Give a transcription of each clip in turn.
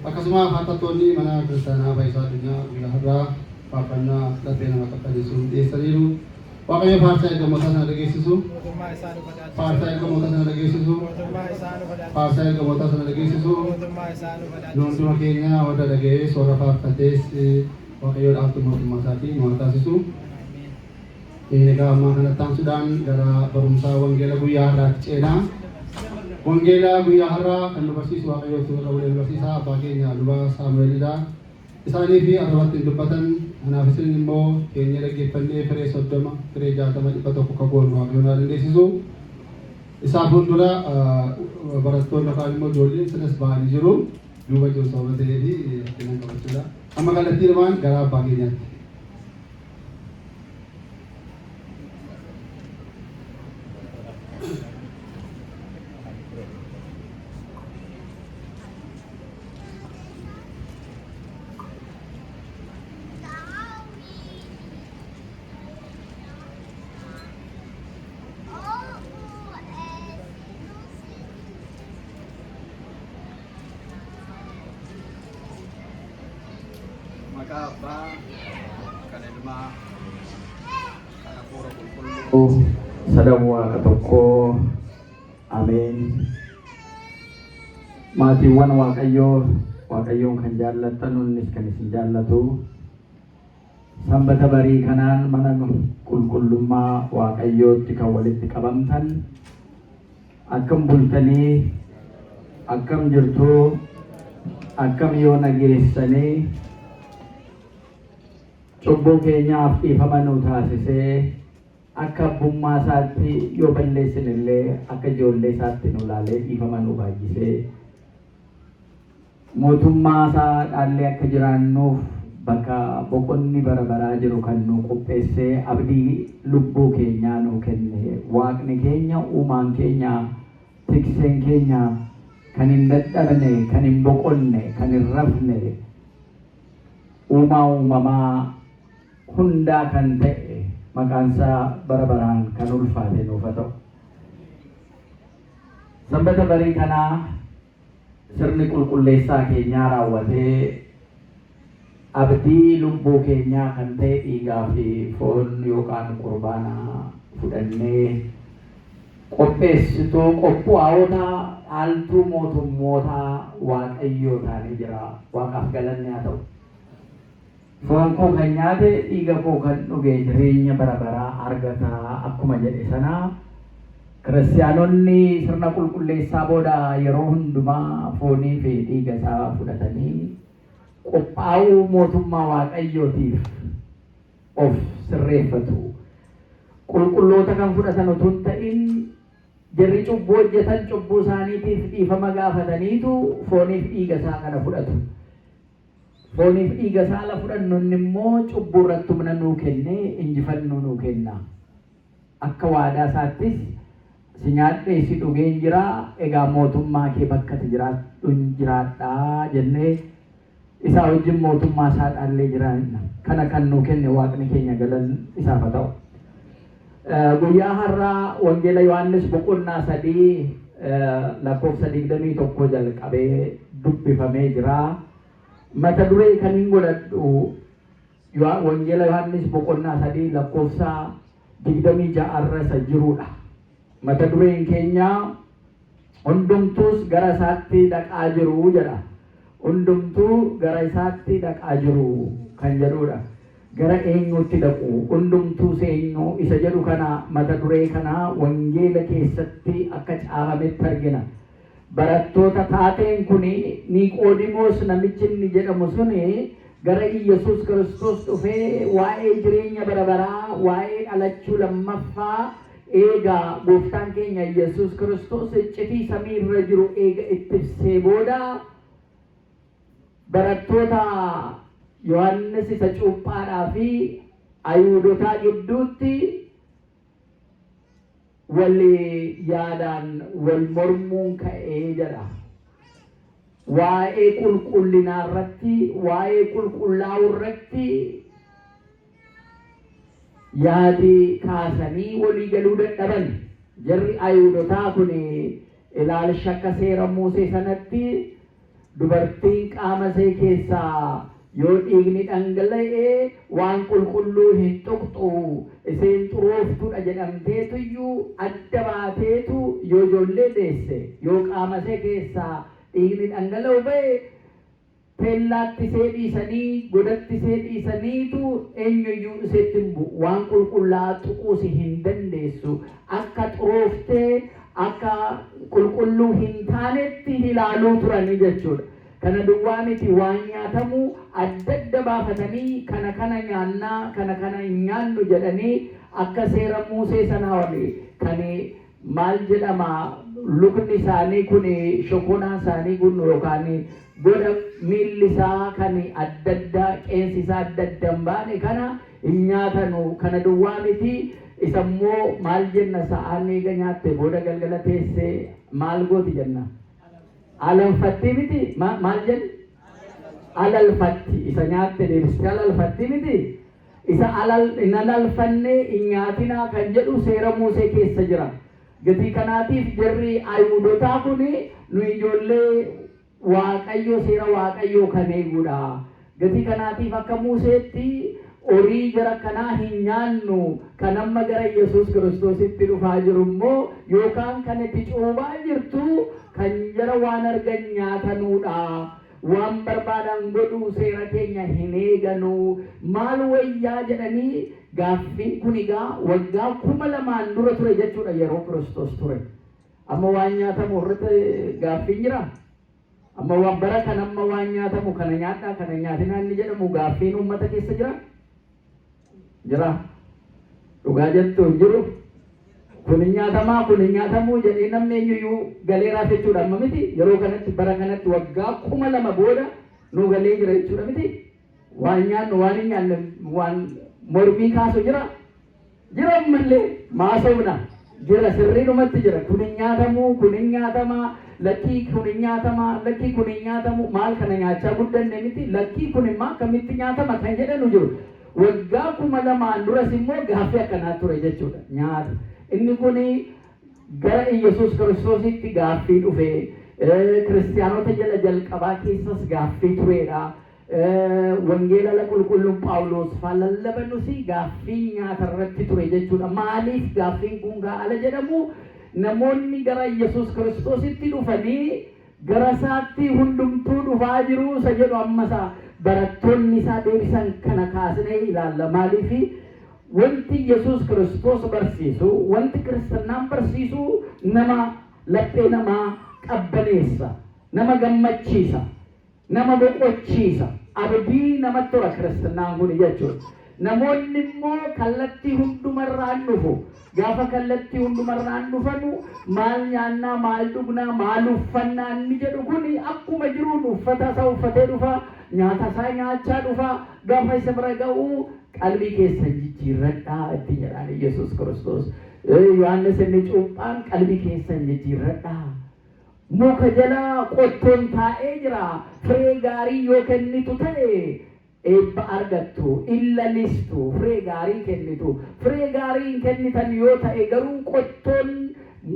Akkasuma faarfattoonni mana kiristaanaa Fayyisaa Addunyaa guyyaa har'aa faarfannaa laphee nama qabbaneessu dhiyeessaniiru. Waaqayyo faarsaa ergamootaa sana dhageessisu. Mootummaa isaa nu badhaadhisu. Faarsaa ergamootaa sana dhageessisu. Mootummaa isaa nu badhaadhisu. Faarsaa ergamootaa sana dhageessisu. Mootummaa isaa nu Nu badhaadhisu. hunduma keenya warra dhaga'ees warra faarfatees Waaqayyo dhaaltu mootummaa isaatii nu haa taasisu. Ameen. Egaa ammaa kanatti aansuudhaan gara barumsaa wangeela guyyaa har'aatti ceenaa. Wangeela guyyaa har'aa kan nu barsiisu Waaqayyootu irra bulee nu barsiisa. Abbaa keenya luba Saamu'eelidha. Isaanii fi arrabatti hin dubbatan. Kanaaf isin immoo teenyee dhaggeeffannee firee 30, firee 60, 100 akka goonu Waaqayyo nu haa dandeessisu. Isaa fuuldura barattoonni yookaan immoo ijoolleen sanas ba'anii jiru. Duuba jiru sababa ta'eef rakkinaan qabachuudha. Amma kallattiidhumaan gara abbaa keenyaatti. Maqaa Abbaa, kan Ilmaa, kan Hafuura Qulqulluu, sadan Waaqa tokkoo. Ameen. Maatiiwwan Waaqayyoo, Waaqayyoon kan jaallattan, innis kan isin jaallatu. Sanbata barii kanaan mana qulqullummaa Waaqayyootti kan walitti qabamtan, akkam bultanii, akkam jirtu, akkam yoo nageessanii, cubbuu keenyaaf dhiifama nu taasisee, Akka abbummaa isaatti yoo balleessine illee akka ijoollee isaatti nu ilaalee dhiifama nu baay'isee mootummaa isaa dhaallee akka jiraannuuf bakka boqonni bara baraa jiru kan nu qopheessee abdii lubbuu keenyaa nu kenne Waaqni keenya uumaan keenya tikseen keenya kan hin dadhabne kan hin boqonne kan hin rafne uumaa uumamaa hundaa kan ta'e maqaan isaa bara baraan kan ulfaate nuuf haa ta'u. Sanbata barii kanaa sirni qulqulleessaa keenyaa raawwatee abdii lubbuu keenyaa kan ta'e dhiigaa fi foon yookaan qurbaana fudhannee qopheessituu qophaa'ota dhaaltuu mootummoota Waaqayyoo taanee jira. Waaqaaf galanni haa ta'u. Foon koo kan nyaate, dhiiga koo kan dhuge jireenya bara baraa argata akkuma jedhe sana, Kiristiyaanonni sirna qulqulleessaa booda yeroo hundumaa foonii fi dhiiga isaa fudhatanii qophaa'uu mootummaa Waaqayyootiif of sirreeffatu. Qulqulloota kan fudhatan utuu hin ta'in, jarri cubbuu hojjetan cubbuu isaaniitiif dhiifama gaafataniitu fooniif dhiiga isaa kana fudhatu. Fooniif dhiiga isaa ala fudhannu inni immoo cubbuu irratti humna nuu kennee injifannoo nuu kenna. Akka waadaa isaattis si nyaadhee si dhugeen jira, egaa mootummaa kee bakka ati jiraadhun jiraadha jennee isaa wajjin mootummaa isaa dhaallee jiraanna. Kana kan nuu kenne Waaqni keenya galanni isaaf haa ta'u. Guyyaa har'aa Wangeela Yohaannis boqonnaa 3 lakkoofsa 21 jalqabee dubbifamee jira. Mata duree kan hin godhadhu Wangeela Yohaannis boqonnaa 3 lakkoofsa 26 irra isa jirudha. Mata dureen keenya hundumtuus gara isaatti dhaqaa jiru jedha. Hundumtuu gara isaatti dhaqaa jiru kan jedhudha. Gara eenyuutti dhaqu? Hundumtuus eenyu? Isa jedhu kana mata duree kana wangeela keessatti akka caafametti argina. Barattoota taateen kun Niqoodimoos namichi inni jedhamu sun gara Iyyasuus Kiristoos dhufee waa'ee jireenya bara baraa, waa'ee dhalachuu lammaffaa eega gooftaan keenya Iyyasuus Kiristoos iccitii samii irra jiru eega itti ibsee booda barattoota Yohaannis isa cuuphaadhaa fi Ayihuudotaa gidduutti wal yaadaan wal mormuun ka'ee jedha. Waa'ee qulqullinaa irratti, waa'ee qulqullaa'uu irratti yaadi kaasanii walii galuu dadhaban. Jarri Ayihuudotaa kun ilaalcha akka seera Muusee sanatti Dubartiin qaama ishee keessaa yoo dhiigni dhangala'e waan qulqulluu hin tuqxu, isheen xurooftuudha jedhamteetuyyuu adda baateetu yoo ijoollee deesse, yoo qaama ishee keessaa dhiigni dhangala'u ba'e, teellaatti ishee dhiisanii, godatti ishee dhiisaniitu eenyuyyuu isheetti hin bu'u. Waan qulqullaa'aa tuquus hin dandeessu. Akka xurooftee, akka qulqulluu hin taanetti ilaaluu turanii jechuudha. Kana duwwaa miti, waan nyaatamu adda adda baafatanii kana kana nyaannaa, kana kana hin nyaannu jedhanii akka seera Muusee sanaa wali kan maal jedhama, lukni isaanii kun, shokonaa isaanii kun yookaan godha miilli isaa kan adda adda, qeensi isaa adda adda hin baane kana hin nyaatanu. Kana duwwaa miti, isa immoo maal jenna, sa'aan eega nyaatte booda galgala teessee maal gooti jenna? Alanfatti miti? Maal jenna? Alalfatti. Isa nyaatte deebistee alalfatti miti? Isa alal hin alalfanne hin nyaatinaa kan jedhu seera Muusee keessa jira. Gatii kanaatiif jarri Ayihuudotaa kun nu ijoollee Waaqayyoo, seera Waaqayyoo kan eegudha. Gatii kanaatiif akka Museetti horii jara kanaa hin nyaannu. Kan amma gara Yesuus Kiristoositti dhufaa jiru immoo yookaan kan itti cuubaa jirtu kan jara waan argan nyaatanuudha. Waan barbaadan godhuu, seera keenya hin eeganuu, maal wayyaa jedhanii gaaffiin kun egaa waggaa 2000 dura ture jechuudha, yeroo Kiristoos ture. Amma waan nyaatamu irratti gaaffiin jira? Amma waan bara kan amma waan nyaatamu kana nyaadhaa, kana nyaatinaa inni jedhamu gaaffiin uummata keessa jira? Jira. Dhugaa jettu, hin jiru. Kun hin nyaatamaa, kun hin nyaatamuu jedhee namni eenyuyyuu galeeraaf jechuudha amma miti. Yeroo kanatti, bara kanatti, waggaa 2000 booda nu galee jira jechuudha miti. Waan nyaannu, waan hin nyaanne, waan mormii kaasu jira. Jira ammallee maasobna. Jira, sirriidhumatti jira. Kun hin nyaatamuu, kun hin nyaatamaa, lakkii kun hin nyaatamaa, lakkii kun hin nyaatamu, maal kana nyaachaa guddanne miti, lakkii kun immoo akkamitti nyaatama kan jedhanu jiru. Waggaa 2000 duras immoo gaaffii akkanaa ture jechuudha. Nyaata. Inni kun gara Iyyasuus Kiristoositti gaaffii dhufe. Kiristiyaanota jala jalqabaa keessas gaaffii turedha. Wangeela qulqulluun Phaawulos faa lallabanus gaaffii nyaata irratti ture jechuudha. Maaliif gaaffiin kun gaa'ala jedhamu? Namoonni gara Iyyasuus Kiristoositti dhufanii gara isaatti hundumtuu dhufaa jiru isa jedhu amma isaa barattoonni isaa deebisan kana kaasnee ilaalla. Maaliif? Wanti Yesuus Kiristoos barsiisu, wanti kiristinnaan barsiisu nama laphee namaa qabbaneessa, nama gammachiisa, nama boqochiisa, abdii namatti hora kiristinnaan kun jechuudha. Namoonni immoo kallattii hundumarraan dhufu. Gaafa kallattii hundumarraan dhufanu maal nyaannaa, maal dhugnaa, maal uffannaa inni jedhu kun akkuma jiruun uffata isaa uffatee dhufa, nyaata isaa nyaachaa dhufa. Gaafa isa bira ga'u qalbii keessan jijjiirradhaa ittiin jedhaan Yesuus Kiristoos. Yohaannis inni cuuphaan qalbii keessan jijjiirradhaa. Muka jala qottoon taa'ee jira. Firee gaarii yoo kennitu ta'e eebba argattu, in lalistu, firee gaarii kennitu. Firee gaarii hin kennitan yoo ta'e garuu qottoon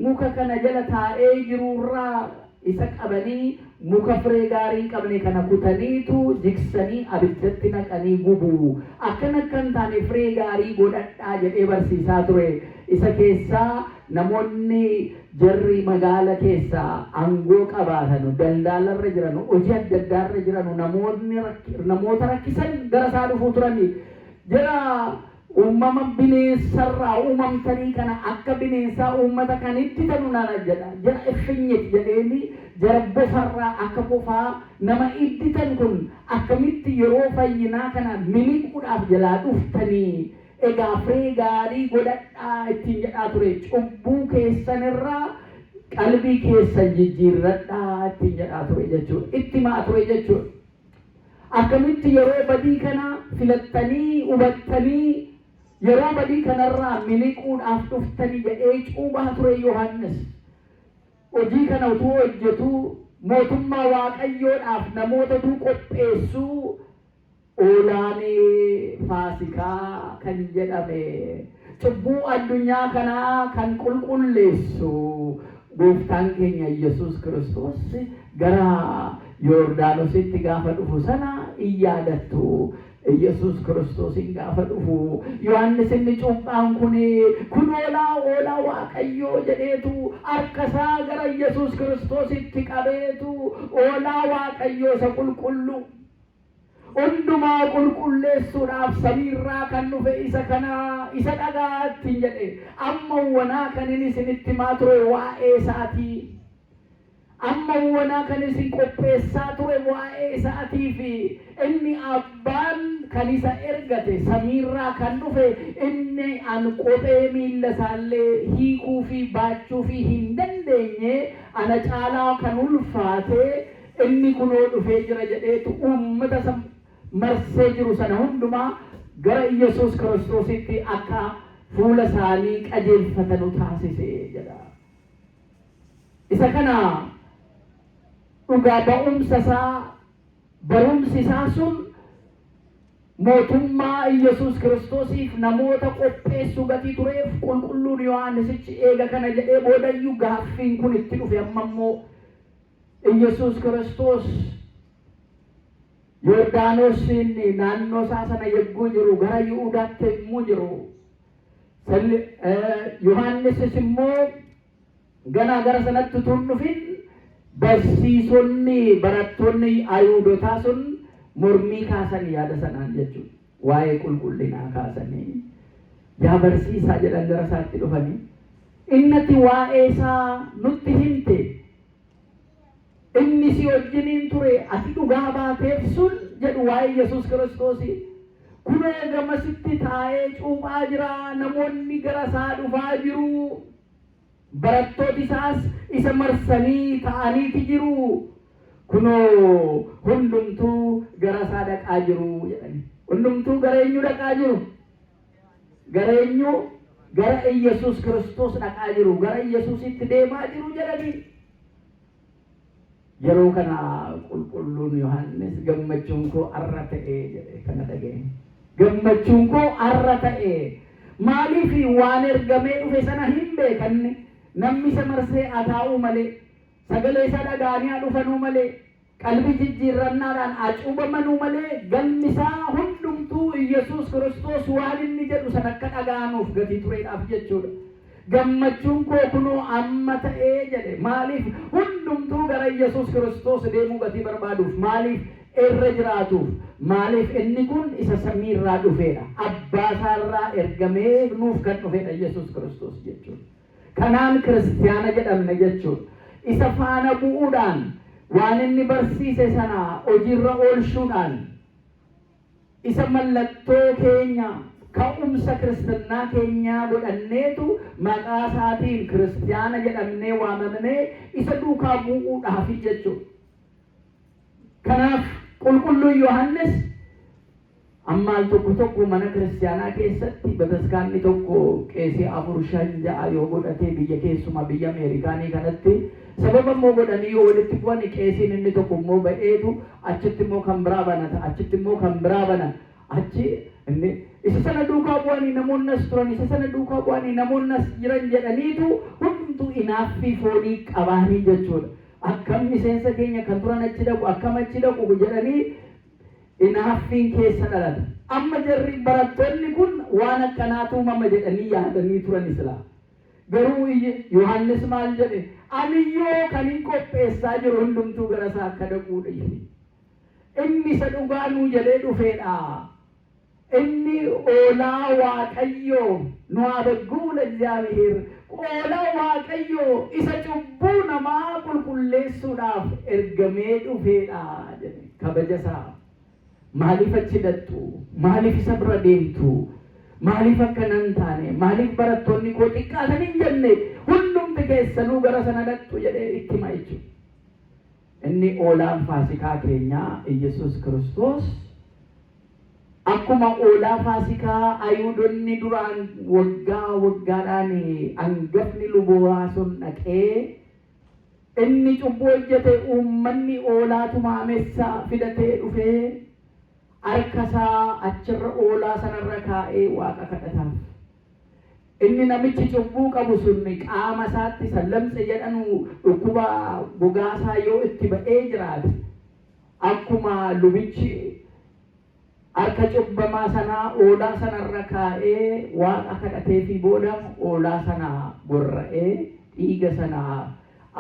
muka kana jala taa'ee jirurraa isa qabanii muka firee gaarii hin qabne kana kutaniitu jigsanii abiddatti naqanii gubu. Akkana akka hin taane firee gaarii godhadhaa jedhee barsiisaa ture. Isa keessaa namoonni jarri magaala keessaa aangoo qabaatanu, daldaalarra jiranu, hojii adda addaarra jiranu, namoonni namoota rakkisan gara isaa dhufuu turani. Jara uumama bineensarraa uumamtanii kana akka bineensaa uummata kan itti tanu nana jedha. Jara effinyet jedheeni jara bofarraa akka bofaa nama idditan kun akkamitti yeroo fayyinaa kana miliquudhaaf jalaa dhuftanii? Egaa firee gaarii godhadhaa ittiin jedhaa ture. Cubbuu keessanirraa qalbii keessan jijjiirradhaa ittiin jedhaa ture jechuudha. Itti himaa ture jechuudha. Akkamitti yeroo badii kana filattanii hubattanii yeroo badii kanarraa miliquudhaaf dhuftanii jedhee cuubaa ture Yohaannis. Hojii kana utuu hojjetu, mootummaa Waaqayyoodhaaf namoota utuu qopheessuu, Hoolaan Faasikaa kan jedhame cubbuu addunyaa kanaa kan qulqulleessu gooftaan keenya Yesuus Kiristoos gara Yordaanositti gaafa dhufu sana in yaadattu. Iyyasuus Kiristoosiin gaafa dhufu Yohaannis inni cuuphaan kun kun hoolaa hoolaa Waaqayyoo jedheetu harka isaa gara Iyyasuus Kiristoositti qabeetu hoolaa Waaqayyoo isa qulqulluu hundumaa qulqulleessuudhaaf samiirraa kan dhufe isa kana isa dhagaa ittiin jedhe. Amma wanaa kan inni isinitti himaa ture waa'ee isaatii. Amma wanaa kan isin qopheessaa ture waa'ee isaatii fi inni abbaan kan isa ergate samiirraa kan dhufe inni an kophee miilla isaallee hiikuu fi baachuu fi hin dandeenye ana caalaa kan ulfaate inni kunoo dhufee jira jedheetu uummata isa marsee jiru sana hundumaa gara Iyyasuus Kiristoositti akka fuula isaanii qajeelfatanu taasise jedha. Isa kana dhugaa ba'umsa isaa barumsi isaa sun mootummaa Iyyasuus Kiristoosiif namoota qopheessuu gatii tureef qulqulluun Yohaannisichi eega kana jedhee boodayyuu gaaffiin kun itti dhufe. Amma immoo Iyyasuus Kiristoos Yordaanosiin naannoo isaa sana yogguu jiru gara Yihuudaatti yommuu jiru Yohaannisis immoo ganaa gara sanatti utuu hin dhufin barsiisonni barattoonni Ayihuudotaa sun mormii kaasan yaada sanaan jechuudha. Waa'ee qulqullinaa kaasanii yaa barsiisaa jedhan gara isaatti dhufanii innati waa'ee isaa nutti himte inni si wajjiniin ture ati dhugaa baateef sun jedhu waa'ee Yesuus Kiristoosii. Kunoo gamasitti taa'ee cuuphaa jira, namoonni gara isaa dhufaa jiru. Barattooti isaas isa marsanii ta'aniiti jiru. Kunoo hundumtuu gara isaa dhaqaa jiru jedhani. Hundumtuu gara eenyu dhaqaa jiru? Gara eenyu? Gara Iyyasuus Kiristoos dhaqaa jiru. Gara Iyyasuusitti deemaa jiru jedhanii. Yeroo kana qulqulluun Yohaannis gammachuun koo arra ta'e jedhe kana dhaga'e. Gammachuun koo arra ta'e. Maaliif waan ergamee dhufe sana hin beekanne namni isa marsee ataa'uu malee sagalee isaa dhaga'anii haa dhufanuu malee qalbii jijjiirrannaadhaan haa cuubamanuu malee galmi isaa hundumtuu Iyyasuus Kiristoos waan inni jedhu sana akka dhaga'anuuf gatii tureedhaaf jechuudha. Gammachuun koo kunoo amma ta'ee jedhe. Maaliif hundumtuu gara Iyyasuus Kiristoos deemuu gatii barbaaduuf, maaliif irra jiraatuuf, maaliif inni kun isa samiirraa dhufeedha. Abbaa isaarraa ergamee nuuf kan dhufeedha Iyyasuus Kiristoos jechuudha. Kanaan kiristiyaana jedhamne jechuudha. Isa faana bu'uudhaan waan inni barsiise sana hojiirra oolchuudhaan isa mallattoo keenya ka'umsa kiristinnaa keenyaa godhanneetu maqaa isaatiin kiristiyaana jedhamnee waamamnee isa duukaa bu'uudhaafi jechuudha. Kanaaf qulqulluun Yohaannis amma al tokko tokko mana kiristiyaanaa keessatti bataskaanni tokko qeesii 4, 5, 6 yoo godhatee biyya keessumaa biyya Ameerikaanii kanatti sababa immoo godhanii yoo walitti bu'an qeesiin inni tokko immoo ba'eetu achitti immoo kan biraa banata, achitti immoo kan biraa bana, achi inni isa sana duukaa bu'anii namoonni as turan, isa sana duukaa bu'anii namoonni as jiran jedhaniitu hundumtuu inaaffii foonii qabaanii jechuudha. Akkam miseensa keenya kan turan achi dhaqu, akkam achi dhaqu jedhanii inaaffiin keessa dhalata. Amma jarri barattoonni kun waan akkanaatu uumama jedhanii yaadanii turan silaa. Garuu Yohaannis maal jedhe? Aniyyoo kan hin qopheessaa jiru hundumtuu gara isaa akka dhaquudha. Inni isa dhugaa nuu jedhee dhufeedha. Inni hoolaa Waaqayyoo nu haa bagguu ለእግዚአብሔር hoolaa Waaqayyoo isa cubbuu namaa qulqulleessuudhaaf ergamee dhufeedha jedhe kabaja isaa. Maaliif achi dhattu? Maaliif isa bira deemtu? Maaliif akkana hin taane? Maaliif barattoonni koo xiqqaatan hin jenne? Hundumti keessanuu gara sana dhattu jedhee itti hima jechuudha. Inni hoolaan Faasikaa keenyaa Iyyasuus Kiristoos akkuma hoolaa Faasikaa Ayuudonni duraan waggaa waggaadhaan hangafni lubooraa sun dhaqee inni cubbuu hojjete uummanni hoolaa tumaamessa fidatee dhufee harka isaa achirra hoolaa sanarra kaa'ee Waaqa kadhataaf. Inni namichi cubbuu qabu sun qaama isaatti sallamtse jedhanu dhukkuba gogaasaa yoo itti ba'ee jiraate Akkuma lubichi harka cubbamaa sanaa hoolaa sanarra kaa'ee Waaqa kadhateefii booda hoolaa sana gorra'ee dhiiga sana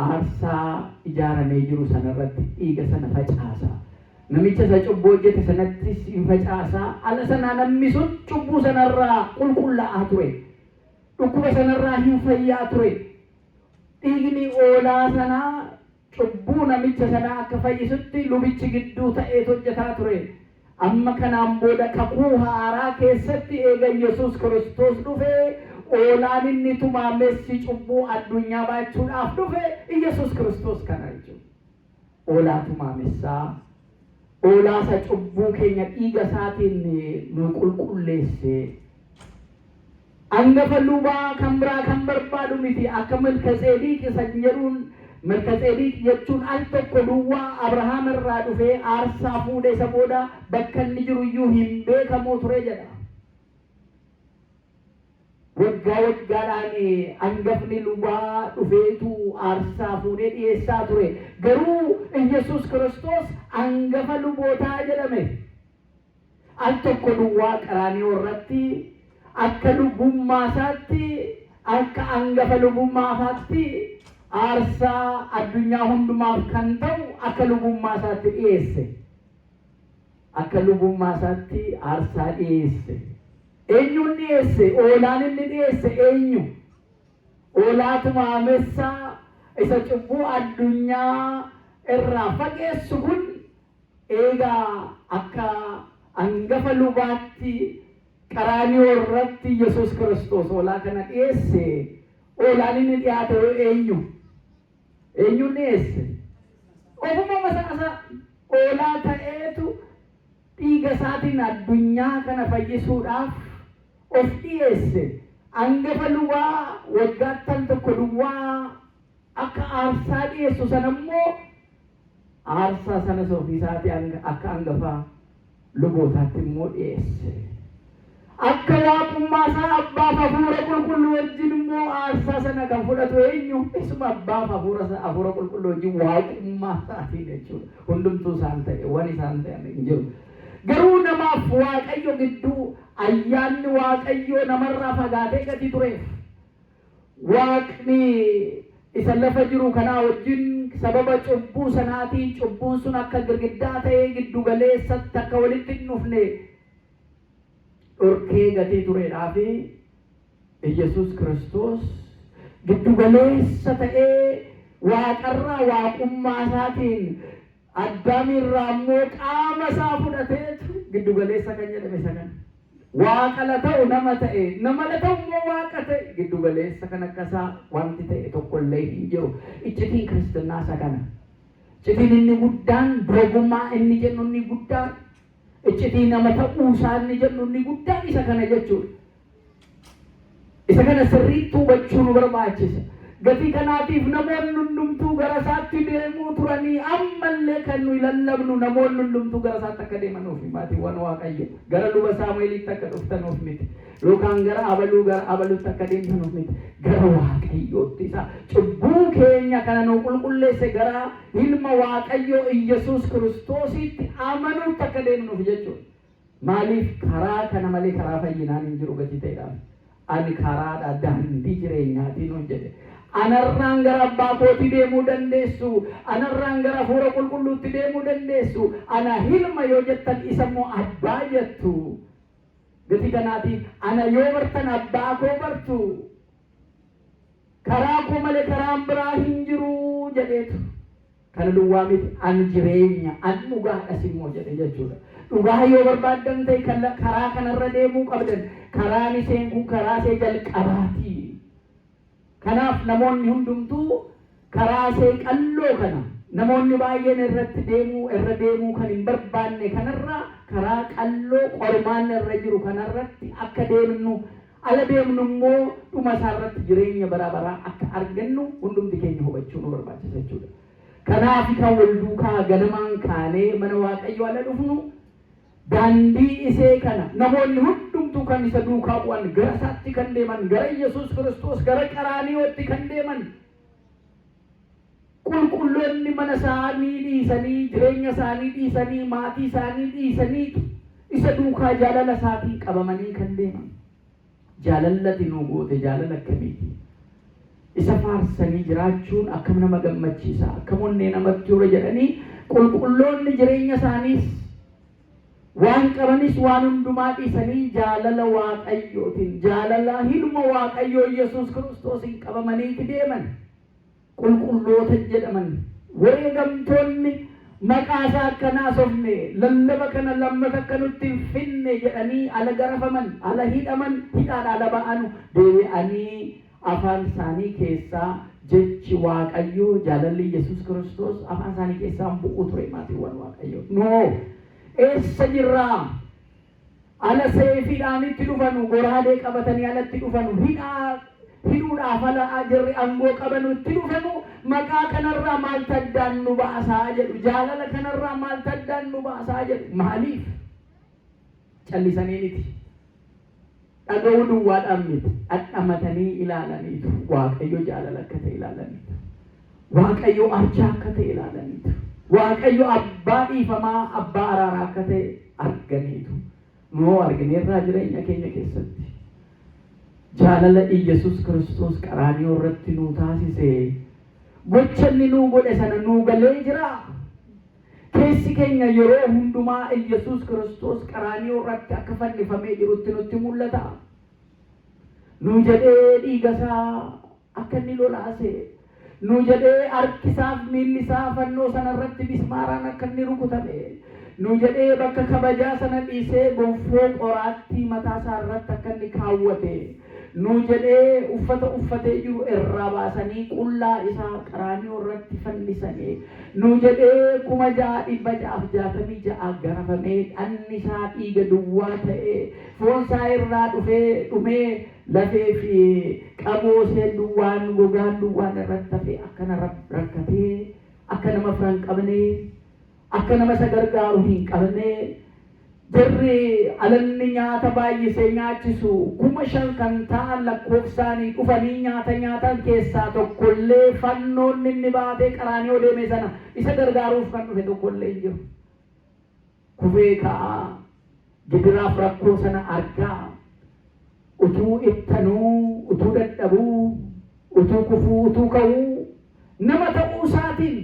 aarsaa ijaaramee jiru sanarratti dhiiga sana facaasa. Namicha isa cubbuu hojjete sanattis in facaasa. Ala sanaa namni sun cubbuu sanarraa qulqullaa'aa ture. Dhukkuba sanarraa hin fayyaa ture. Dhiigni hoolaa sanaa cubbuu namicha sanaa akka fayyisutti lubichi gidduu ta'eet hojjetaa ture. Amma kanaan booda kakuu haaraa keessatti eega Yesuus Kiristoos dhufee hoolaan inni tumaamessi cubbuu addunyaa baachuudhaaf dhufe Yesuus Kiristoos kana jechuudha. Hoolaa tumaamessaa, hoolaa isa cubbuu keenya dhiiga isaatiin nu qulqulleesse. Angafa lubaa kan biraa kan barbaadu miti. Akka Malkatseediq isa jedhuun, Malkatseediq jechuun al tokko duwwaa Abrahaam irraa dhufee aarsaa fuudhee isa booda bakka inni jiru iyyuu hin beekamuu ture jedha. Waggaa waggaadhaan angafni lubaa dhufeetu aarsaa fuudhee dhiyeessaa ture. Garuu Iyyasuus Kiristoos angafa lubootaa jedhame. Al tokko duwwaa Qaraaniyoo irratti akka lubummaa isaatti, akka angafa lubummaa isaatti aarsaa addunyaa hundumaaf kan ta'u akka lubummaa isaatti dhiyeesse. Akka lubummaa isaatti aarsaa dhiyeesse. Eenyuun dhiyeesse? Oolaan inni dhiyeesse eenyu? Oolaa tumaamessaa isa cubbuu addunyaa irraa fageessu kun eegaa akka angafa lubaatti Qaraaniyoo irratti Yesuus Kiristoos hoolaa kana dhiyeesse, hoolaan inni dhiyaate hoo eenyu? Eenyuun dhiyeesse? Ofuma masaa hoolaa ta'eetu dhiiga isaatiin addunyaa kana fayyisuudhaaf of dhiyeesse. Angafa lubaa waggaatti al tokko duwwaa akka aarsaa dhiyeessu sana immoo aarsaa sanas ofii isaatii akka angafa lubootaatti immoo dhiyeesse. Akka waaqummaa isaa Abbaaf Hafuura Qulqulluu wajjin immoo aarsaa sana kan fudhatu eenyu? Isuma Abbaaf Hafuura Qulqulluu wajjin waaqummaa isaatiin jechuudha. Hundumtuu isaan ta'e, waan isaan ta'an hin jiru. Garuu namaaf Waaqayyo gidduu ayyaanni Waaqayyoo namarraa fagaatee gatii tureef, Waaqni isa lafa jiru kanaa wajjin sababa cubbuu sanaatiin cubbuun sun akka girgiddaa ta'ee giddu galeessatti akka walitti hin dhufne dhorkee gatii tureedhaa fi Iyyasuus Kiristoos giddu galeessa ta'ee waaqarraa waaqummaa isaatiin Addaamirraa immoo qaama isaa fudhateetu giddu galeessa kan jedhame isa kana. Waaqa la ta'u nama ta'e, nama la ta'u immoo waaqa ta'e, giddu galeessa kan akka isaa wanti ta'e tokkollee hin jiru. Iccitiin kiristinnaa isa kana. Iccitiin inni guddaan doogummaa inni jennu inni guddaan, iccitii nama ta'uu isaa inni jennu inni guddaan isa kana jechuudha. Isa kana sirriitti hubachuu nu barbaachisa. Gatii kanaatiif namoonni hundumtuu gara isaatti deemuu turanii, ammallee kan nuyi lallabnu namoonni hundumtuu gara isaatti akka deemanuuf. Maatiiwwan Waaqayyo, gara luba Saamu'eelitti akka dhuftanuuf miti. Yookaan gara abaluu gara abalutti akka deemtanuuf miti. Gara Waaqayyootti isa cubbuu keenya kana nu qulqulleesse, gara ilma Waaqayyoo Iyyasuus Kiristoositti amanuutti akka deemnuuf jechuudha. Maaliif? Karaa kana malee karaa fayyinaan hin jiru gatii ta'eedhaaf. Ani karaadha, daandii jireenyaatiin nuun jedhe. Anarraan gara abbaa kootii deemuu dandeessu. Anarraan gara Hafuura Qulqulluutti deemuu dandeessu. Ana ilma yoo jettan, isa immoo abbaa jettu. Gatii kanaatiif ana yoo bartan abbaa koo bartu. Karaa koo malee karaan biraa hin jiru jedheetu. Kana duwwaa miti, an jireenya, an dhugaadhas immoo jedhe jechuudha. Dhugaa yoo barbaaddan ta'e karaa kanarra deemuu qabdan. Karaan iseen kun karaa isee jalqabaati. Kanaaf namoonni hundumtuu karaa isee qalloo kana namoonni baay'een irratti deemuu irra deemuu kan hin barbaanne kanarra, karaa qalloo qormaanni irra jiru kanarratti akka deemnu, ala deemnu immoo dhuma isaarratti jireenya bara baraa akka argannu hundumti keenya hubachuu nu barbaachisa jechuudha. Kanaaf kan wal duukaa ganamaan kaanee mana Waaqayyoo ala dhufnu, daandii isee kana namoonni hundumtuu kan isa duukaa bu'an, gara isaatti kan deeman, gara Yesuus Kiristoos, gara Qaraaniyootti kan deeman. Qulqulloonni mana isaanii dhiisanii, jireenya isaanii dhiisanii, maatii isaanii dhiisanii isa duukaa jaalala isaatiin qabamanii kan deeman. Jaalallati nuu goote jaalala akkamiiti? Isa faarsanii jiraachuun akkam nama gammachiisa, akkam onnee namatti hora jedhanii qulqulloonni jireenya isaaniis waan qabanis waan hundumaa dhiisanii jaalala Waaqayyootiin, jaalala ilma Waaqayyoo Yesuus Kiristoosiin qabamaniiti deeman. Qulqulloota jedhaman. Wareegamtoonni maqaa isaa akka hin haasofne, lallaba kana lammata akka nutti hin finne jedhanii ala garafaman, ala hidhaman, hidhaadha ala ba'anu deebi'anii afaan isaanii keessaa jechi Waaqayyoo, jaalalli Yesuus Kiristoos afaan isaanii keessaa hin bu'u ture maatiiwwan Waaqayyoo. Noo eessa jirraa? Ala seefiidhaan itti dhufanu, goraadee qabatanii alatti dhufanu, hidhaa hidhuudhaaf ala jarri aangoo qabanu itti dhufanu, maqaa kanarraa maaltu addaan nu baasaa jedhu, jaalala kanarraa maaltu addaan nu baasaa jedhu. Maaliif? Callisanii miti. Dhaga'uu duwwaadhaan miti. Dhandhamatanii ilaalaniitu. Waaqayyo jaalala akka ta'e ilaalaniitu. Waaqayyo arjaa akka ta'e ilaalaniitu. Waaqayyo abbaa dhiifamaa, abbaa araaraa akka ta'e arganiitu. Noo argineerraa jireenya keenya keessatti. Jaalala Iyyasuus Kiristoos qaraaniyoo irratti nuu taasise, gocha inni nuu godhe sana nuu galee jira. Keessi keenya yeroo hundumaa Iyyasuus Kiristoos qaraaniyoo irratti akka fannifamee jirutti nutti mul'ata. Nuu jedhee dhiiga isaa akka inni lolaase, nuu jedhee harki isaaf miilli isaa fannoo sana irratti mismaaraan akka inni rukutame, nuu jedhee bakka kabajaa sana dhiisee gonfoo qoraattii mataa isaa irratti akka inni kaawwate, nuu jedhee uffata uffatee jiru irraa baasanii qullaa isaa qaraaniyoo irratti fannisanii, nuu jedhee 6666 garafamee dhanni isaa dhiiga duwwaa ta'ee foon isaa irraa dhufee dhumee lafee fi qabooseen duwwaan, gogaan duwwaan irratti hafee akkana rakkatee, akka nama fira hin qabne, akka nama isa gargaaru hin qabne, jarri alanni nyaata baay'isee nyaachisu 5000 kan ta'an lakkoofsaanii dhufanii nyaata nyaatan keessaa tokkollee fannoonni inni baatee qaraaniyoo deeme sana isa gargaaruuf kan dhufe tokkollee hin jiru. Kufee ka'aa, gidiraaf rakkoo sana argaa, utuu ittanuu, utuu dadhabuu, utuu kufuu, utuu ka'uu, nama ta'uu isaatiin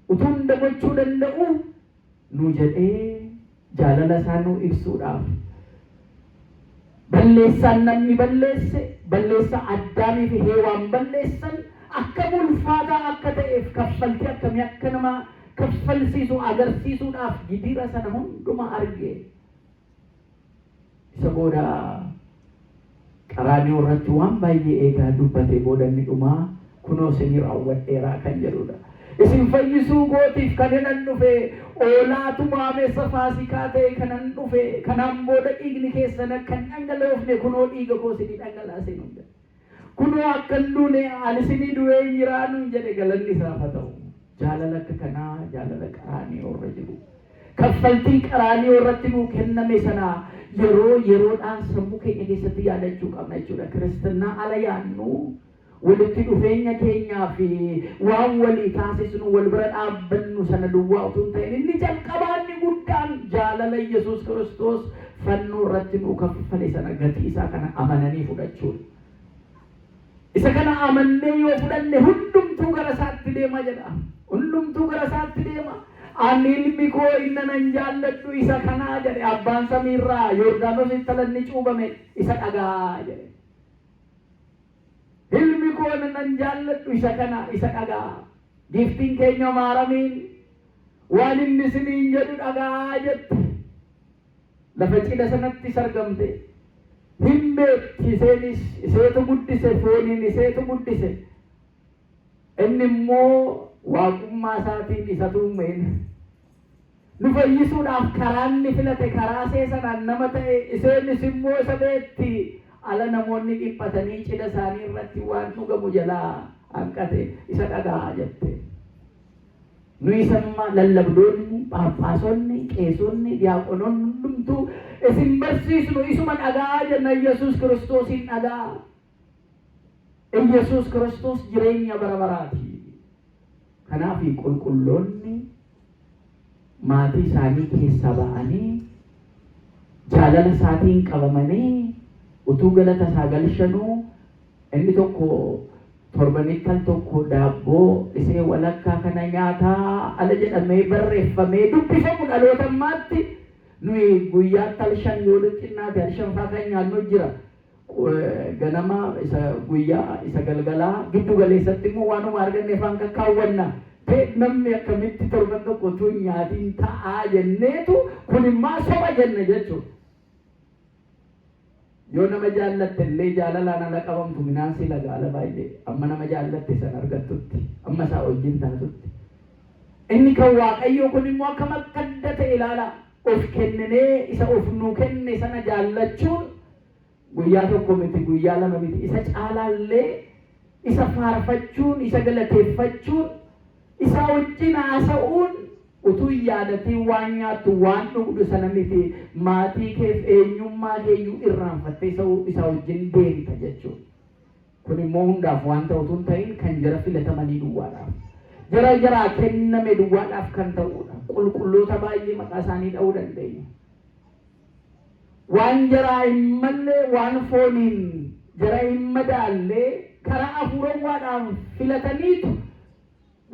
utuu hunda gochuu danda'u nu jedhee jaalala isaa nu ibsuudhaaf balleessaan namni balleesse, balleessaa Addaamii fi Heewaan balleessan akka ulfaataa akka ta'eef, kaffaltii akkamii akka nama kaffalsiisu agarsiisuudhaaf gidira sana hundumaa arge. Isa booda qaraaniyoo irratti waan baay'ee eegaa dubbate booda inni dhumaa kunoo isinii raawwadheeraa kan jedhudha. Isin fayyisuu kootiif kan hinan dhufe, oolaa tumaamessa Faasikaa ta'e kanan dhufe, kanaan booda dhiigni keessan akka hin dhangaloofne kunoo dhiiga koo isinii dhangalaasee nuun jedhe. Kunoo akka hin duune ani isinii du'ee hin jiraa nuun jedhe, galanni isaaf haa ta'u. Jaalala akka kanaa, jaalala qaraaniyoo irra jiru. Kaffaltii qaraaniyoo irratti nuu kenname sana yeroo yeroodhaan sammuu keenya keessatti yaadachuu qabna jechuudha. Kiristinnaa ala yaadnu, walitti dhufeenya keenyaa fi waan walii taasisnu wal bira dhaabbannu sana duwwaa utuu hin ta'in, inni jalqabaa inni guddaan jaalala Yesuus Kiristoos fannoo irratti nuu kaffale sana gatii isaa kana amananii fudhachuudha. Isa kana amannee yoo fudhanne hundumtuu gara isaatti deema jedha. Hundumtuu gara isaatti deema. Ani ilmi koo inni nan jaalladhu isa kanaa jedhe abbaan samiirraa Yordaanositti alanni cuubame, isa dhagaa jedhe. Ilmi koo inni nan jaalladhu isa kana, isa dhagaa. Giiftiin keenya Maaramiin waan inni isiniin jedhu dhagaa jette. Lafa cidha sanatti sargamte. Hin beekti isheenis, iseetu guddise, fooniin iseetu guddise. Inni immoo waaqummaa isaatiin isatu uumeen. Nu fayyisuudhaaf karaa inni filate karaa see sanaan nama ta'e, isheenis immoo isa beekti. Ala namoonni dhiphatanii cidha isaanii irratti waan dhugamu jalaa hanqate, isa dhagaa jette. Nuyi samma lallabdoonni, phaaphaasonni, qeesonni, diyaaqonoonni hundumtuu isin barsiisnu isuma dhagaa jenna, Yesuus Kiristoosiin dhagaa. Yesuus Kiristoos jireenya bara baraati. Kanaaf qulqulloonni maatii isaanii keessaa ba'anii jaalala isaatiin qabamanii utuu galata isaa galchanuu, inni tokko torbanitti al tokko daabboo isee walakkaa kana nyaataa ala jedhamee barreeffamee dubbifamu dhaloota ammaatti, nuyi guyyaatti al 5, yoo xinnaate al 5 faa kan nyaannu jira. Ganama isa, guyyaa isa, galgalaa, giddu galeessatti immoo waanuma arganne afaan kakkaawwanna. Ta'e namni akkamitti torban tokko utuu hin nyaatiin ta'aa jenneetu kun immoo soba jenne jechuudha. Yoo nama jaallatte illee jaalalaan ala qabamtu, minaan si lagaala baay'ee amma nama jaallatte san argattutti, amma isaa wajjin taatutti. Inni kan Waaqayyoo kun immoo akkam akka adda ta'e ilaala. Of kenninee isa of nuu kenne sana jaallachuun guyyaa tokko miti, guyyaa lama miti, isa caalaallee isa faarfachuun, isa galateeffachuun, isa wajjin haasa'uun, utuu hin yaadatiin waan nyaattu waan dhugdu sana miti, maatii keef eenyummaa keeyyuu irraanfattee isa wajjin deemta jechuudha. Kun immoo hundaaf waan ta'u utuu hin ta'in kan jara filatamanii duwwaadhaaf. Jara jaraa kenname duwwaadhaaf kan ta'udha. Qulqulloota baay'ee maqaa isaanii dha'uu dandeenya. Waan jaraa hin malle, waan fooniin jara hin madaallee karaa hafuurawwaadhaan filataniitu,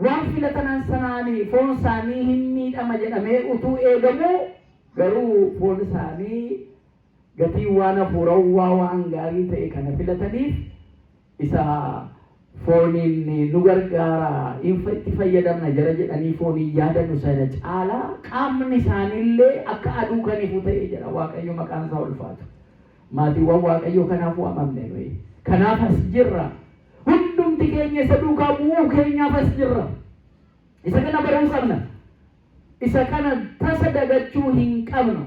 waan filatanan sanaanii foon isaanii hin miidhama jedhamee utuu eegamuu, garuu foon isaanii gatii waan hafuurawwaa waan gaarii ta'e kana filataniif, isa fooniin nu gargaara, itti fayyadamna jara jedhanii fooniin yaadanu sana caalaa qaamni isaaniillee akka aduu kan ifu ta'e jedha. Waaqayyo maqaan isaa ulfaatu. Maatiiwwan Waaqayyoo, kanaaf waamamne nuyi. Kanaaf as jirra. Hundumti keenya isa duukaa bu'uu keenyaaf as jirra. Isa kana baruu qabna. Isa kana tasa dagachuu hin qabnu.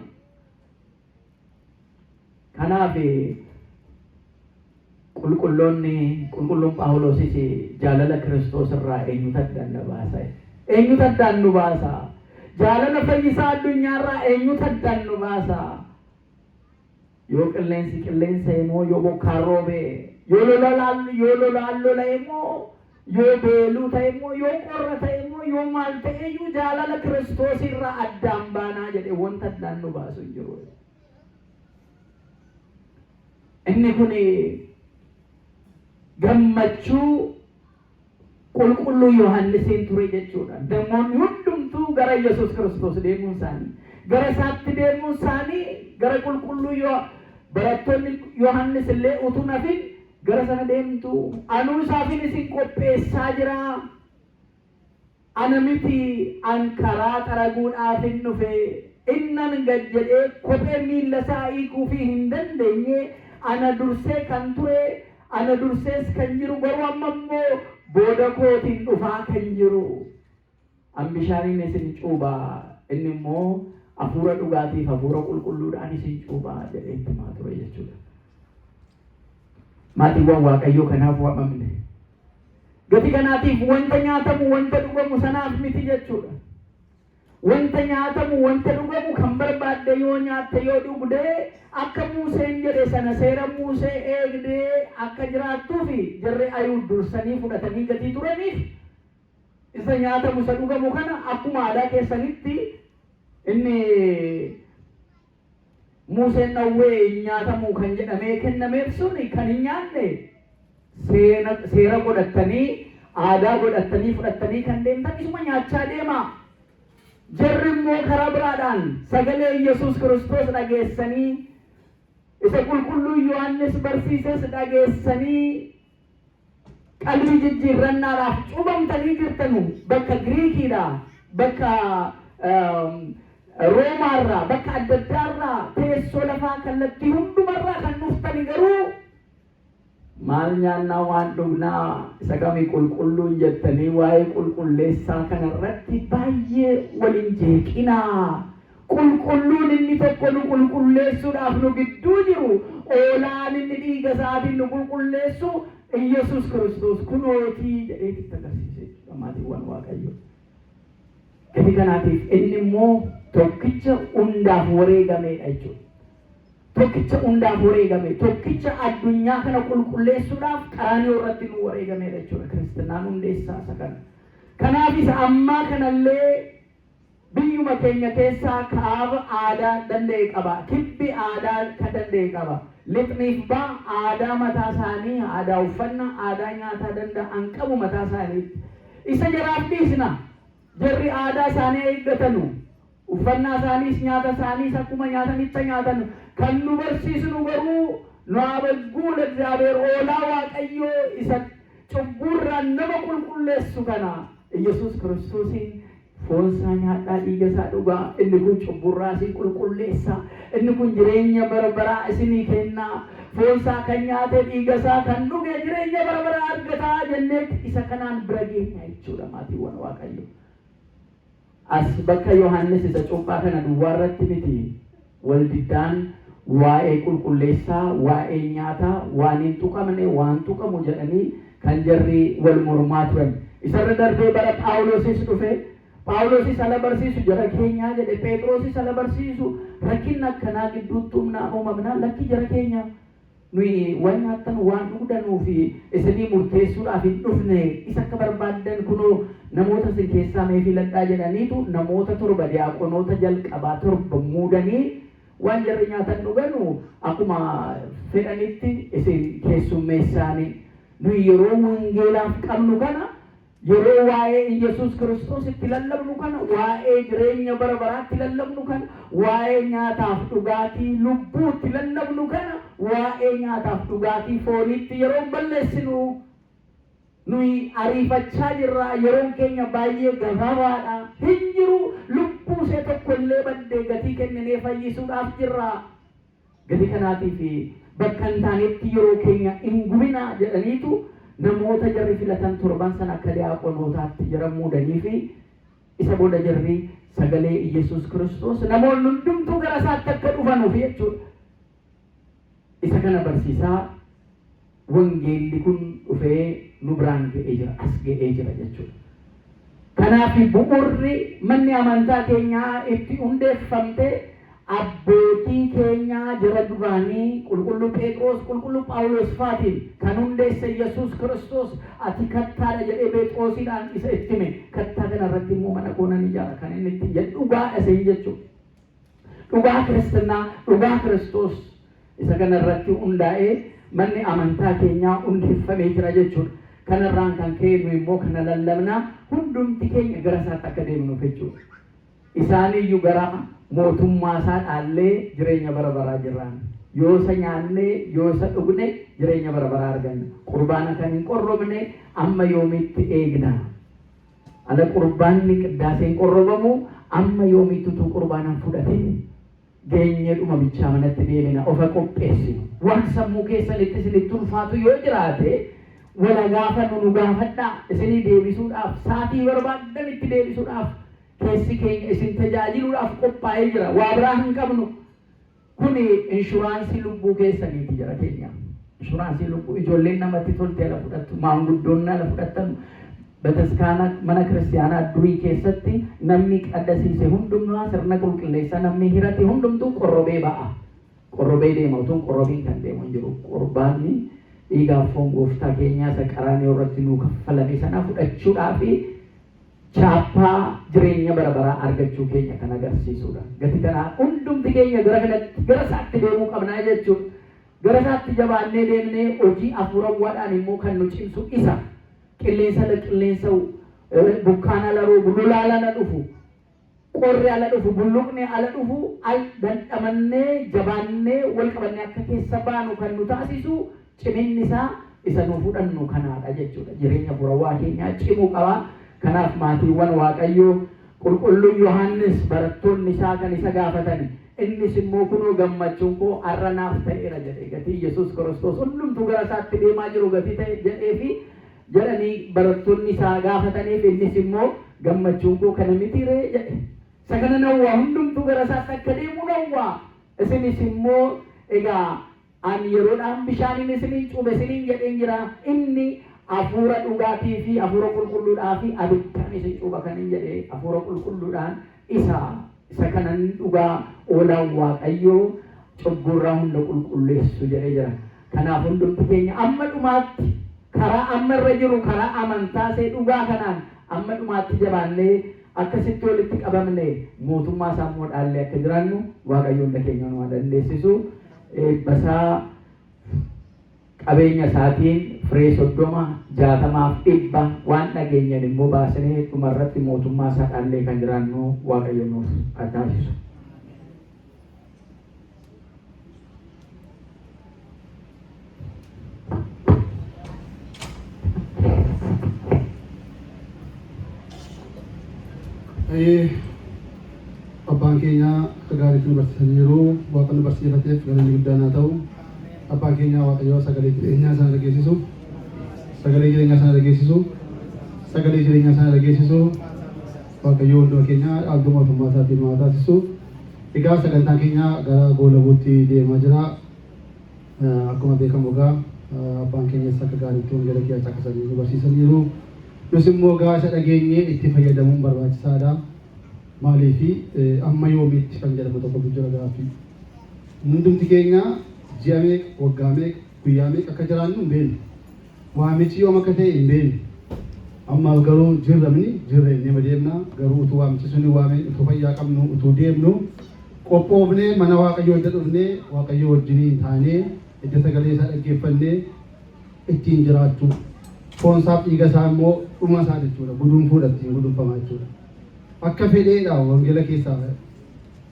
Kanaaf qulqulloonni, qulqulluun Phaawulosis, "Jaalala Kiristoos irraa eenyutu addaan na baasa? Eenyutu addaan nu baasa? Jaalala fayyisaa addunyaarraa eenyutu addaan nu baasa? Yoo qilleensi qilleensa immoo, yoo bokkaan roobe, yoo lolaan lola'e immoo, yoo beeluu ta'e immoo, yoo qorra ta'e immoo, yoo maal ta'e iyyuu jaalala Kiristoos irraa addaan baanaa?" jedhe. Wanta addaan nu baasu hin jiru. Inni kun gammachuu qulqulluu Yohaannisiin ture jechuudha. Namoonni hundumtuu gara Yesuus Kiristoos deemuun isaanii, gara isaatti deemuun isaanii, gara qulqulluu yoo barattoonni Yohaannis illee utuu nafin gara sana deemtu, "Anuu isaafin isin qopheessaa jira. Ana miti, an karaa xaraguudhaaf hin dhufe. Innan gad jedhee kophee miilla isaa hiikuufii hin dandeenye, ana dursee kan ture, ana dursees kan jiru, garuu amma immoo booda kootiin dhufaa kan jiru. An bishaaniin isin cuubaa, inni immoo hafuura dhugaatiif hafuura qulqulluudhaan isin cuubaa," jedhee itti himaa ture jechuudha. Maatiiwwan Waaqayyoo, kanaaf waamamne. Gati kanaatiif wanta nyaatamu, wanta dhugamu sanaaf miti jechuudha. Wanta nyaatamu, wanta dhugamu kan barbaadde yoo nyaatte, yoo dhugde, akka Museen jedhe sana seera Musee eegdee akka jiraattuufi jarri Ayuud dursanii fudhatanii gatii turaniif, isa nyaatamu isa dhugamu kana akkuma aadaa keessanitti inni Museen dhawwee hin nyaatamu kan jedhamee kennameef sun kan hin nyaanne, seera godhattanii, aadaa godhattanii fudhattanii kan deemtan isuma nyaachaa deemaa. Jarri immoo karaa biraadhaan sagalee Yesuus Kiristoos dhageessanii, isa qulqulluu Yohaannis barsiises dhageessanii, qalbii jijjiirrannaadhaaf cuubamtanii jirtanu, bakka Giriikiidha, bakka Roomaarraa, bakka adda addaarraa, teessoo lafaa kallattii hundumarraa kan dhuftani, garuu maal nyaannaa, waan dhugnaa, isa kamii qulqulluun jettanii waa'ee qulqulleessaa kanarratti baay'ee waliin jeeqinaa. Qulqulluun inni tokko nu qulqulleessuudhaaf nu gidduu jiru, oolaan inni dhiiga isaatiin nu qulqulleessu Iyyasuus Kiristoos kunootii jedhee itti agarsiise jechuudha, maatiiwwan Waaqayyoo. Gati kanaatiif inni immoo tokkicha hundaaf wareegameedha jechuudha. Tokkicha hundaaf wareegame, tokkicha addunyaa kana qulqulleessuudhaaf qaraanioo irratti nu wareegameedha jechuudha. Kiristinnaan hundeessaa isa kana. Kanaaf isa ammaa kanallee biyyuma keenya keessaa kaaba aadaa danda'e qaba. Kibbi aadaa kan danda'e qaba. Lixniif ba'a aadaa mataa isaanii, aadaa uffannaa, aadaa nyaataa danda'an qabu mataa isaaniitti. Isa jaraaf dhiisna. Jarri aadaa isaanii eeggatanu. Uffannaa isaaniis nyaata isaaniis akkuma nyaatanitti nyaatan. Kan nu barsiisnu garuu nu abagguu ለእግዚአብሔር hoolaa Waaqayyoo isa cubbuurraa nama qulqulleessu kana Iyyasuus Kiristoosiin foon isaa nyaadhaa, dhiiga isaa dhugaa. Inni kun cubburraa isin qulqulleessa, inni kun jireenya bara baraa isinii kennaa, foon isaa kan nyaate, dhiiga isaa kan dhuge jireenya bara baraa argataa jenneetti isa kanaan bira geenya jechuudha. Maatiiwwan Waaqayyo, as bakka Yohaannis isa cuuphaa kana duwwaa irratti miti waldiddaan waa'ee qulqulleessaa, waa'ee nyaataa, waan hin tuqamne, waan tuqamu jedhanii kan jarri wal mormaa turan. Isarra darbee bara Phaawulosis dhufe. Phaawulosis ala barsiisu jara keenyaa jedhe. Phexrosis ala barsiisu rakkinni akkanaa gidduutti humnaa uumamnaa, lakki jara keenya, nuyi waan nyaattan waan dhugdanuu fi isinii murteessuudhaaf hin dhufne, isa akka barbaaddan kunoo namoota isin keessaa mee filadhaa jedhaniitu namoota torba, diyaaqonoota jalqabaa torba muudanii, waan jarri nyaatan dhuganu akkuma fedhanitti isin keessummeessaanii, nuyi yeroo wangeelaaf qabnu kana, yeroo waa'ee Iyyasuus Kiristoos itti lallabnu kana, waa'ee jireenya bara baraatti lallabnu kana, waa'ee nyaataaf dhugaatii lubbuutti lallabnu kana, waa'ee nyaataaf dhugaatii fooniitti yeroo balleessinu, nuyi ariifachaa jirra. Yeroon keenya baay'ee gabaabaadha. Hin jiru, lubbuu ishee tokko illee baddee gatii kenninee fayyisuudhaaf jirra. Gatii kanaatiif bakka hin taanetti yeroo keenya hin gubinaa jedhaniitu namoota jarri filatan torban sana akka diyaaqonootaatti jara muudanii fi isa booda jarri sagalee Iyyasuus Kiristoos namoonni hundumtuu gara isaatti akka dhufanuuf jechuudha. Isa kana barsiisaa wangeelli kun dhufee nu biraan ga'ee jira, as ga'ee jira jechuudha. Kanaaf bu'urri manni amantaa keenyaa itti hundeeffamte abbootii keenyaa jara duraanii Qulqulluu Phexros, Qulqulluu Phaawulos faatiin kan hundeesse Yesuus Kiristoos ati kattaadha jedhee Phexrosiidhaan isa itti hime. Kattaa kana irratti immoo mana koo nan ijaara kan inni ittiin jedhu dhugaadha isheen jechuudha. Dhugaa kiristinnaa, dhugaa Kiristoos isa kana irratti hundaa'ee manni amantaa keenyaa hundeeffamee jira jechuudha. Kanarraan kan ka'e nu immoo kana lallabnaa, hundumti keenya gara isaatti akka deemnuuf jechuudha. Isaaniyyuu gara mootummaa isaa dhaallee jireenya bara baraa jirraan. Yoo isa nyaannee, yoo isa dhugne jireenya bara baraa arganna. Qurbaana kan hin qorrobne amma yoomitti eegna? Ala qurbaanni qiddaaseen qorrobamu amma yoomitti utuu qurbaanaan fudhatin geenyee dhuma bichaa manatti deemina? Ofa qopheessinu. Waan sammuu keessanitti isinitti ulfaatu yoo jiraate wala gaafannu, nu gaafadhaa. Isinii deebisuudhaaf, saatii barbaaddan itti deebisuudhaaf keessi keenya isin tajaajiluudhaaf qophaa'ee jira. Waa biraa hin qabnu. Kuni inshuraansii lubbuu keessaniiti jara keenya. Inshuraansii lubbuu ijoolleen namatti tolte ala fudhattu, maanguddoonni ala fudhattan. Bataskaana mana kiristiyaanaa durii keessatti namni qaddasiise hundumaa, sirna qulqulleessaa namni hirate hundumtuu qorrobee ba'a. Qorrobee deema, utuu qorrobiin kan deemu hin jiru. Qurbaanni dhiigaaf foon gooftaa keenyaa isa qaraanioo irratti nuu kaffalame sana fudhachuudhaafi chaappaa jireenya bara baraa argachuu keenya kan agarsiisudha. Gati kanaa hundumti keenya gara kanatti, gara isaatti deemuu qabnaa jechuudha. Gara isaatti jabaannee deemnee hojii hafuurawwaadhaan immoo kan nu cimsu isa. Qilleensa ala qilleensa'u, bokkaan ala roobu, lolaan ala dhufu, qorri ala dhufu, bulluqni ala dhufu, al dandhamannee jabaannee wal qabannee akka keessa baanu kan nu taasisu ciminni isaa isa nu fudhannu kanaadha jechuudha. Jireenya hafuurawwaa keenyaa cimuu qaba. Kanaaf maatiiwwan Waaqayyoo, Qulqulluun Yohaannis barattoonni isaa kan isa gaafatan, innis immoo kunoo gammachuun koo har'a naaf ta'eera jedhe. Gatii Yesuus Kiristoos hundumtuu gara isaatti deemaa jiru gatii ta'e jedhee fi jedhanii barattoonni isaa gaafataniif, innis immoo gammachuun koo kana miti ree jedhe. Isa kana nawwaa, hundumtuu gara isaatti akka deemu nawwaa. Isinis immoo egaa ani yeroodhaan bishaaniin isiniin cuube isiniin jedheen jira, inni hafuura dhugaatii fi hafuura qulqulluudhaa fi abiddaan isin cuuba kan hin jedhe hafuura qulqulluudhaan isa kanan dhugaa oolaan Waaqayyoo cubbuurraa hunda qulqulleessu jedhee jira. Kanaaf hundumti keenya amma dhumaatti karaa amma irra jiru, karaa amantaa see dhugaa kanaan Amma dhumaatti jabaannee akkasitti walitti qabamne mootummaa isaa immoo dhaallee akka jiraannu Waaqayyo hunda keenya nu haa dandeessisu. Eebbasaa qabeenya isaatiin firee 30, 60f 100 waan dhageenyen immoo baasnee dhumarratti mootummaa isaa dhaallee kan jiraannu Waaqayyo nuuf haa taasisu. Ayyee abbaan keenya akka gaariitti nu barsiisaniiru waaqa nu barsiifateef galanni guddaan haa ta'u. Abbaan keenya Waaqayyo sagalee jireenyaa sana dhageessisu. Sagalee jireenyaa sana dhageessisu. Sagalee jireenyaa sana dhageessisu. Waaqayyo hunduma keenya dhaaltuu mootummaa isaatiin nu haa taasisu. Egaa sagantaan keenya gara goolabuutti deemaa jira. Akkuma beekamu egaa abbaan keenyas akka gaariitti wangeela kiyyaa caqasanii nu barsiisaniiru. Nus immoo egaa isa dhageenyee itti fayyadamuun barbaachisaadha. Maaliif amma yoomiitti kan jedhamu tokkotu jira gaaffii. Hundumti keenya ji'a meeqa, waggaa meeqa, guyyaa meeqa akka jiraannu hin beeknu. Waamichi yoom akka ta'e hin beeknu. Ammaaf garuu jirra mini jirra jennee ma deemna. Garuu utuu waamichi sun hin waameen, utuu fayyaa qabnu, utuu deemnu qophoofnee mana Waaqayyoo edda dhufnee Waaqayyoo wajjiniin taanee edda sagalee isaa dhaggeeffannee ittiin jiraachuu. Foon isaaf dhiiga isaa immoo dhuma isaa jechuudha. Gudunfuudha ittiin gudunfamaa jechuudha. Akka fedheedha wangeela keessaa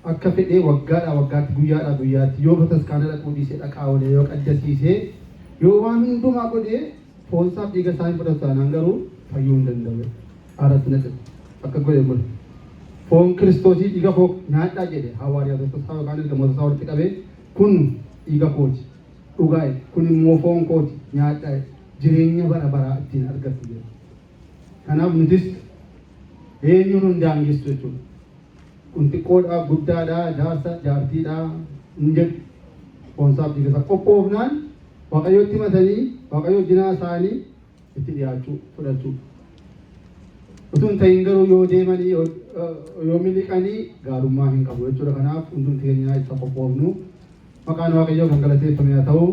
Akka fedhee waggaadhaa waggaatti, guyyaadhaa guyyaatti yoo bataskaana dhaquu dhiise dhaqaa oolee, yoo qaddasiisee, yoo waan hundumaa godhee foonsaaf dhiiga isaa hin fudhatu taanaan garuu fayyuu hin danda'u. Aaratti na jedhe. Akka godhe godhe. Foon Kiristoosii dhiiga koo nyaadhaa jedhe hawaariyaatota isaa yookaan ergamoota isaa walitti qabee kun dhiiga kooti dhugaa jedhe. Kun immoo foon kooti nyaadhaa jedhe. Jireenya bara baraa ittiin argattu jedhe. Kanaaf nutis eenyuun hin daangessu jechuudha. Kun xiqqoodha, guddaadha, jaarsa, jaartiidha hin jedhu. Foonsaaf dhiiga isaa qophoofnaan Waaqayyotti himatanii Waaqayyo wajjin haasa'anii itti dhiyaachuu, fudhachuu. Utuu hin ta'in garuu yoo deemanii yoo miliqanii gaarummaa hin qabu jechuudha. Kanaaf hundumti keenya itti qophoofnu. Maqaan Waaqayyoo kan galateeffame haa ta'u.